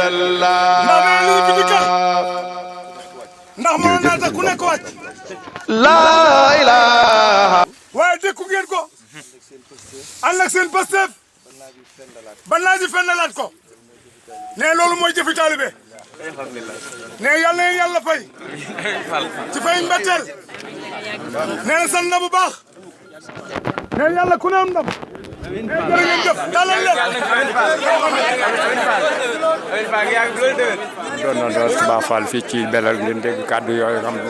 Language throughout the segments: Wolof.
illallah ndax moo naa tax ku nekk wàcc laa ilaha waaye dëkku ngeen ko ànd ak seen Pastef ba naa ji fendalaat ko ne loolu mooy jëfi taalibe ne yàlla na yàlla fay ci fay mbetteel nee na sant na bu baax ne yàlla ku ne am ndam ne jërë ngeen jëf dalal leen doon na doon Touba Fall fii ci Belel ngeen dégg kàddu yooyu xam ne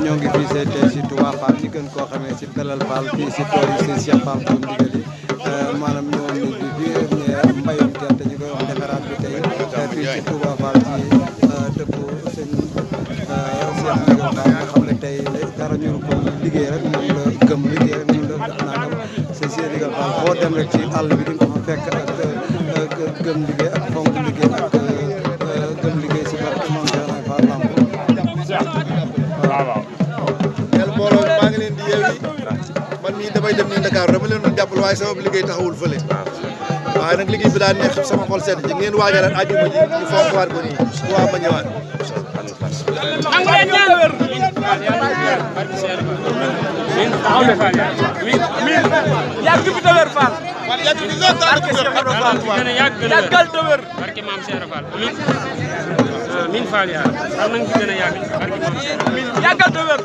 ñoo ngi fii tey si Touba Fall ñu gën koo xamee si Belel Fall fii si tool yi si Cheikh Fall Koum Ndigali maanaam ñoo ngi fi mbayum gerte ñu koy wax defaraat bi tey fii si Touba Fall ci dëkku sëñ Cheikh Ndigal Fall nga xam ne tey dara ñuru ko liggéey rek moom la gëm liggéey rek moom la naagam sëñ Cheikh Ndigal Fall foo dem rek ci àll bi di nga ko fa fekk ak gëm liggéey ak fonk liggéey ak gëm liggéey si barke moom Cheikh Fall Lamp waaw mbooloo maa ngi leen di yeewi man mii damay dem nii Dakar dama leen doon jàppale waaye sama liggéey taxawul fële waaye nag liggéey bi daa neex sama xol sedd ci ngeen waajalaat àjjuma ji ñu fonkuwaat ko nii waaw ma ñëwaat yàgg bi te wér Fall yàggal te wér barke maam Cheikh Fall amiin Fall yaa am nañ fi gën a yàgg barke maam Cheikh amiin yàggal te wér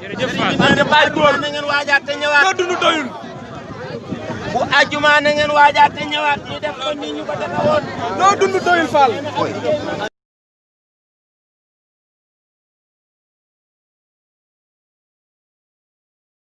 jërëjëf Fall man de bàyyi góor na ngeen waajaat te ñëwaat doo dund doyul bu àjjuma na ngeen waajaat te ñëwaat ñu def ko ni ñu ko defe woon doo dund doyul Fall